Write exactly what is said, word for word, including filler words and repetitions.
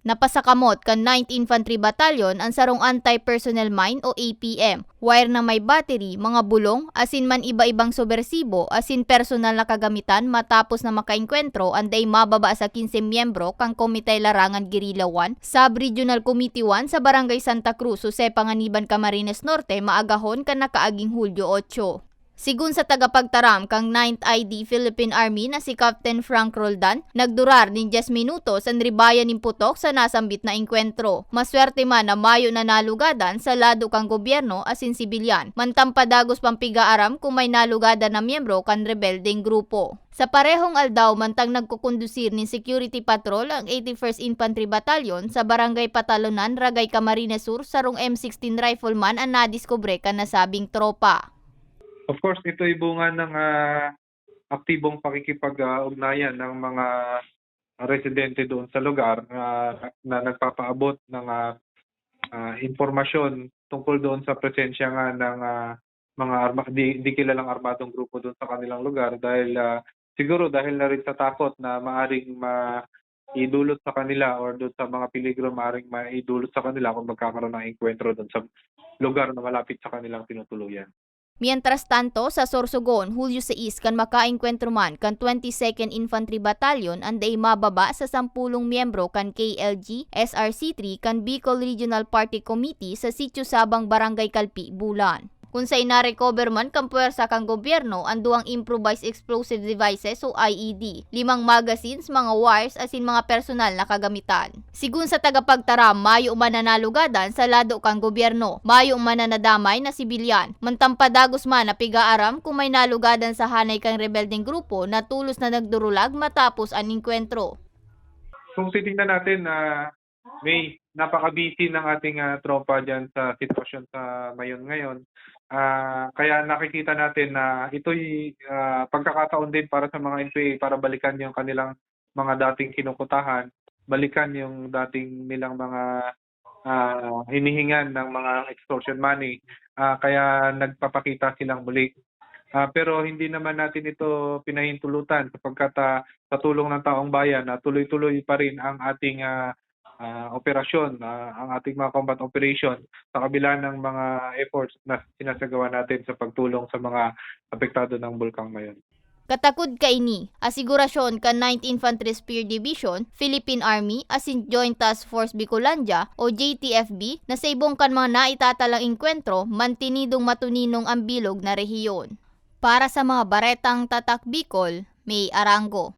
Napasakamot kan Ninth Infantry Battalion an sarong anti-personnel mine o A P M, wire na may battery, mga bulong, asin man iba-ibang subersibo asin personal na kagamitan matapos na makaengkwentro an dai mababa sa quince miyembro kan Komite Larangan Guerrilla one, Sub-Regional Committee one sa Barangay Santa Cruz, Jose Panganiban, Camarines Norte, maagahon kan nakaaging Hulyo otso. Sigon sa tagapagtaram kan Ninth I D Philippine Army na si Captain Frank Roldan, nagdurar nin dyes minutos an ribayan nin putok sa nasambit na engkwentro. Maswerte man na mayo na nalugadan sa lado kan gobyerno asin sibilyan, mantang padagos pang pig-aaram kung may nalugadan na miyembro kan rebeldeng grupo. Sa parehong aldaw, mantang nagkukondusir nin security patrol ang eighty-first Infantry Battalion sa Barangay Patalonan, Ragay, Camarines Sur, sarong M sixteen rifleman an nadiskubre kan nasabing tropa. Of course, ito'y bunga ng, ah, aktibong pakikipag-ugnayan ng mga residente doon sa lugar na, na nagpapaabot ng, ah, ah, impormasyon tungkol doon sa presensya nga ng, ah, mga arma-, di, di kilalang armadong grupo doon sa kanilang lugar dahil, ah, siguro dahil na rin sa takot na maaring ma-, idulot sa kanila or doon sa mga peligro maaring maidulot sa kanila kung magkakaroon ng engkwentro doon sa lugar na malapit sa kanilang tinutuluyan. Mientras tanto, sa Sorsogon, Hulyo sais kan makaengkwentro man kan twenty-second Infantry Battalion an dai mababa sa sampulong miyembro kan K L G S R C three kan Bicol Regional Party Committee sa Sitio Sabang, Barangay Calpi, Bulan. Kun sa ina-recover man kan puwersa kan gobyerno an duwang improvised explosive devices o I E D, limang magazines, mga wires asin mga personal na kagamitan. Sigon sa tagapagtaram, mayo man na nalugadan sa lado kan gobyerno, mayo man na nadamay na sibilyan. Mantang padagos man na pig-aaram kung may nalugadan sa hanay kan rebeldeng grupo na tolos na nagdurulag matapos an engkwentro. Kung titingnan natin, ah, may napaka-busy ng ating, ah, tropa diyan sa sitwasyon sa Mayon ngayon. Ah, kaya nakikita natin na ito'y, ah, pagkakataon din para sa mga N P A para balikan yung kanilang mga dating kinukutahan, balikan yung dating nilang mga, ah, hinihingan ng mga extortion money. Ah, kaya nagpapakita silang muli. Ah, pero hindi naman natin ito pinahintulutan sapagkat, ah, sa tulong ng taong bayan, ah, tuloy-tuloy pa rin ang ating, ah, ah, operasyon, ah, ang ating mga combat operation sa kabila ng mga efforts na sinasagawa natin sa pagtulong sa mga apektado ng Bulkang Mayon. Katakod kaini, asigurasyon kan Ninth Infantry Spear Division, Philippine Army, asin Joint Task Force Bicolandia o J T F B na sa ibong kan mga naitatalang engkwentro, mantinidong matuninong ang bilog na rehiyon. Para sa mga Baretang Tatak Bicol, May Arango.